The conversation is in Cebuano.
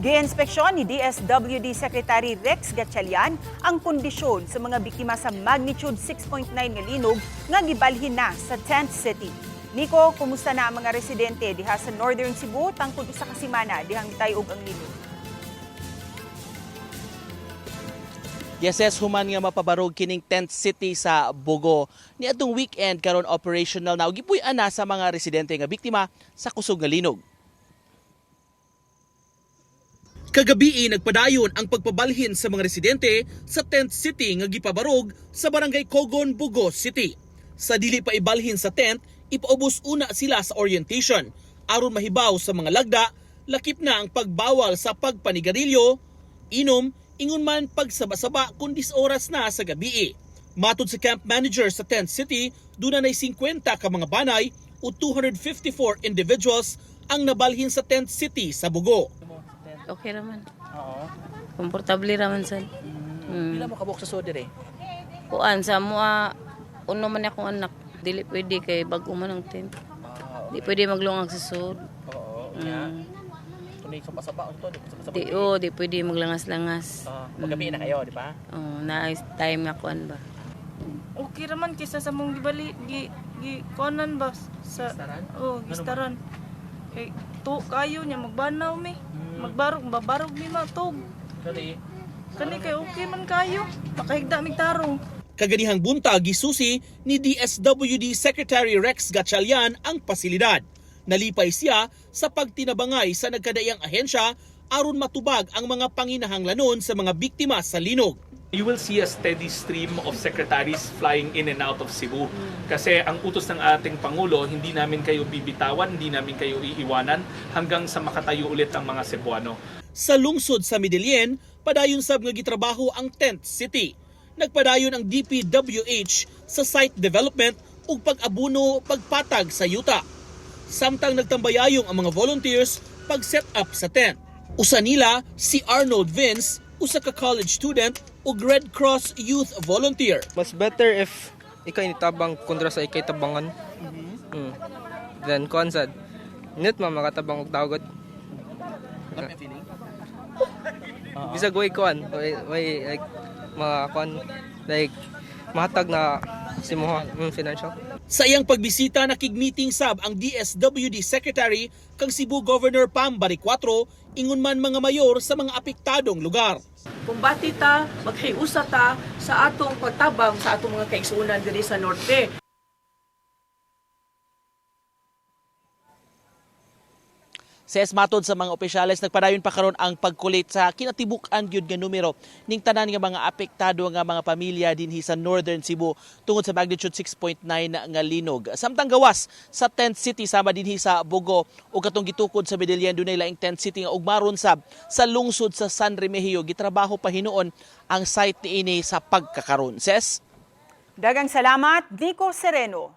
Giinspeksyon ni DSWD Secretary Rex Gatchalian ang kondisyon sa mga biktima sa magnitude 6.9 nga linog nga gibalhin na sa Tent City. Nico, kumusta na ang mga residente diha sa Northern Cebu tangkod usa ka semana dihang mitayog ang linog? Yes, human nga mapabarog kining Tent City sa Bogo. Niadtong weekend, karon operational na ug gipuy-an na sa mga residente nga biktima sa kusog nga linog. Kagabii, nagpadayon ang pagpabalhin sa mga residente sa Tent City nga gipabarog sa Barangay Cogon, Bogo City. Sa dili pa ibalhin sa tent, ipaubos una sila sa orientation aron mahibaw sa mga lagda, lakip na ang pagbawal sa pagpanigarilyo, inom, ingon man pagsaba-saba kung 10 oras na sa gabi. Matod sa camp manager sa Tent City, duna nay 50 ka mga banay o 254 individuals ang nabalhin sa Tent City sa Bogo. Okay raman. Oo. Komportable raman sad. Pila mo kabuok sa sod dire? Kuan sa mua, uno man akong anak. Dili pwede kay bag-o man ang tent. Di pwede maglungag sa sud. Oo. Tunay sa pasaba unto, di sa Di oh, di pwede maglangas-langas. Paggabi na kayo, di ba? Oh, na time nga kuan ba. Okay raman kaysa sa mong gibali gi gi kuanan ba sa Gistaran? Oh, gistaran. Kay to kayo niya magbanaw mi. Magbarog babarog mi matog. Kani. Kani kay okay man kayo. Makahigda mig tarong. Kaganihang buntag, gisusi ni DSWD Secretary Rex Gatchalian ang pasilidad. Nalipay siya sa pagtinabangay sa nagkadaiyang ahensya aron matubag ang mga panginahanglanon sa mga biktima sa linog. You will see a steady stream of secretaries flying in and out of Cebu. Kasi ang utos ng ating Pangulo, hindi namin kayo bibitawan, hindi namin kayo iiwanan hanggang sa makatayo ulit ang mga Cebuano. Sa lungsod sa Medellin, padayon sab nga gitrabaho ang Tent City. Nagpadayon ang DPWH sa site development ug pag-abuno pagpatag sa yuta. Samtang nagtambayayong ang mga volunteers pag-set up sa tent. Usa nila si Arnold Vince, usa ka college student ug Red Cross Youth Volunteer. Mas better if ikay nitabang kontra sa ikay tabangan. Then kuan sad. Nit ma makatabang og tawgod. Bisag way kuan, way like mga kuan like mahatag na si mo financial. Sa iyang pagbisita, nakig-meeting sab ang DSWD Secretary kang Cebu Governor Pam Baricuatro, ingon man mga mayor sa mga apektadong lugar. Kumbati ta, maghiusa ta sa atong pagtabang sa atong mga kaigsuonan diri sa norte. Ses, matod sa mga opisyales, nagpadayon pa karon ang pagkulit sa kinatibuk-an gyud nga numero ning tanan nga mga apektado nga mga pamilya dinhi sa Northern Cebu tungod sa magnitude 6.9 nga linog. Samtang gawas sa Tent City sama dinhi sa Bogo ug katong gitukod sa Medellin, dunay laing Tent City nga ugmaron sab sa lungsod sa San Remigio. Gitrabaho pa hinuon ang site niini sa pagkakaron. Ses. Dagang salamat, Nico Sereno.